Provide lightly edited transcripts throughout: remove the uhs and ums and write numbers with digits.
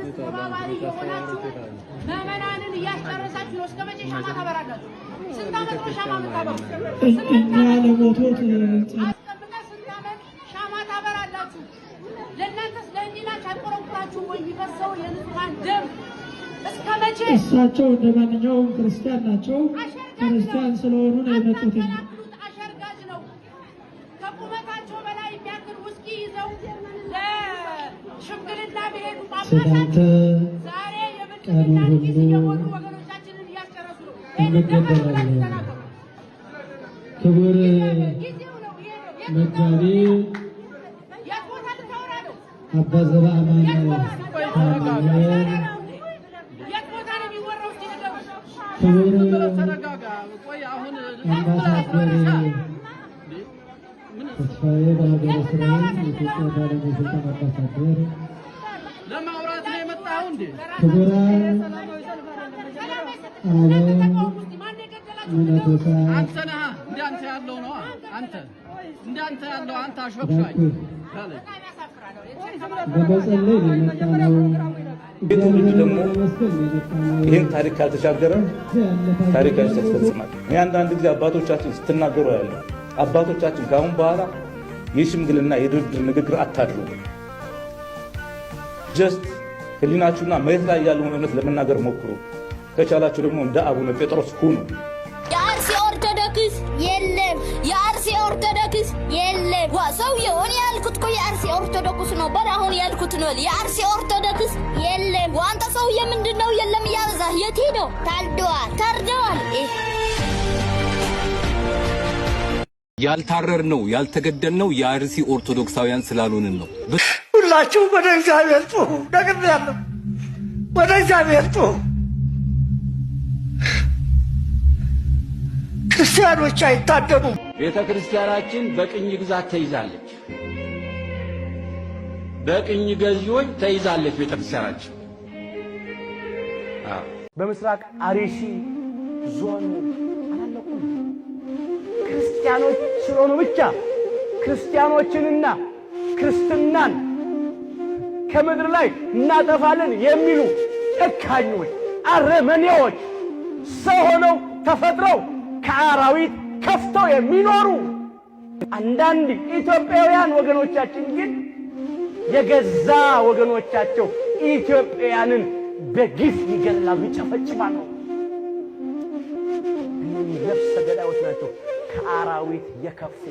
መንግስት ተባባሪ የሆናችሁ ምዕመናንን እያስጨረሳችሁ ነው። እስከ መቼ ሻማ ታበራላችሁ? ስንት ዓመት ነው ሻማ የምታበሩት? እኛ ለሞቱት አስቀምጠህ ስንት ዓመት ሻማ ታበራላችሁ? ለእናንተስ ለህሊናችሁ አይቆረቁራችሁም ወይ? የሚፈሰው የንጹሐን ደም እስከ መቼ? እሳቸው እንደ ማንኛውም ክርስቲያን ናቸው። ክርስቲያን ስለሆኑ ነው የመጡት። አታቀላቅሉት፣ አሸርጋጅ ነው። ከቁመታቸው በላይ የሚያክል ውስኪ ይዘው ለሽምግልና ቢሄዱ ጳጳሳት ስላንተ ዛሬ ቀኑን የብልጽግናን ኪስ ሁሉ እየሞሉ ወገኖቻችንን እያስጨረሱ ነው። ይሄንን ደፈር ብላችሁ እንገደላለን። ተናገሩ። ክቡር ጊዜው ነው፣ ይሄ ነው። የት መጋቢ የት ቦታ ልታወራ ነው? አባ ዘበአማን የት ቦታ ታማኝ የት ቦታ ነው የሚወራው? እስኪ ንገሩን። ክቡር ተረጋጋ። ቆይ አሁን አምባሳደር ተስፋዬ በሀገረ እስራኤል የኢትዮጵያ ባለሙሉ ስልጣን አምባሳደር፣ ለማውራት ነው የመጣኸው እንዴ? ክቡራን አበው መነኮሳት፣ አንተ ነህ፣ እንደ አንተ ያለው ነው። አንተ እንደ አንተ ያለው አንተ አሾክሻኝ በመጸለይ ነው የመጣነው። ይህ ትውልድ ደግሞ ለማመስገን ነው የመጣነው። ይህን ታሪክ ካልተሻገረ ታሪካዊ ስህተት ይፈጽማል። እኔ አንዳንድ ጊዜ አባቶቻችን ስትናገሩ ያለው አባቶቻችን ከአሁን በኋላ የሽምግልና የድርድር ንግግር አታድርጉ። Just ህሊናችሁና መሬት ላይ ያለውን እውነት ለመናገር ሞክሩ። ከቻላችሁ ደግሞ እንደ አቡነ ጴጥሮስ ሁኑ። የአርሲ ኦርቶዶክስ የለም። የአርሲ ኦርቶዶክስ የለም። ዋ ሰውዬው፣ እኔ ያልኩት እኮ የአርሲ ኦርቶዶክስ ነው። በር አሁን ያልኩት ነው። የአርሲ ኦርቶዶክስ የለም። ዋ አንተ ሰውዬ፣ ምንድን ነው የለም እያበዛህ? የት ሄደው? ታርደዋል፣ ታርደዋል። ያልታረርነው ያልተገደልነው የአርሲ ኦርቶዶክሳውያን ስላልሆንን ነው። ሁላችሁ ወደ እግዚአብሔር ጩኹ። ነግሬያለሁ። ወደ እግዚአብሔር ጩኹ። ክርስቲያኖች አይታደኑም። ቤተ ክርስቲያናችን በቅኝ ግዛት ተይዛለች። በቅኝ ገዢዎች ተይዛለች ቤተ ክርስቲያናችን። በምስራቅ አርሲ ዞን አላለቁም። ክርስቲያኖች ስለሆኑ ብቻ ክርስቲያኖችንና ክርስትናን ከምድር ላይ እናጠፋለን የሚሉ ጨካኞች፣ አረመኔዎች፣ ሰው ሆነው ተፈጥረው ከአራዊት ከፍተው የሚኖሩ አንዳንድ ኢትዮጵያውያን ወገኖቻችን ግን የገዛ ወገኖቻቸው ኢትዮጵያውያንን በግፍ ይገላሉ፣ ይጨፈጭፋሉ። እነዚህ ነፍሰ ገዳዮች ናቸው። ከአራዊት የከፉ።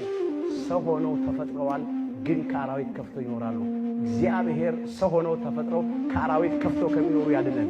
ሰው ሆነው ተፈጥረዋል፣ ግን ከአራዊት ከፍተው ይኖራሉ። እግዚአብሔር ሰው ሆነው ተፈጥረው ከአራዊት ከፍተው ከሚኖሩ ያድነን።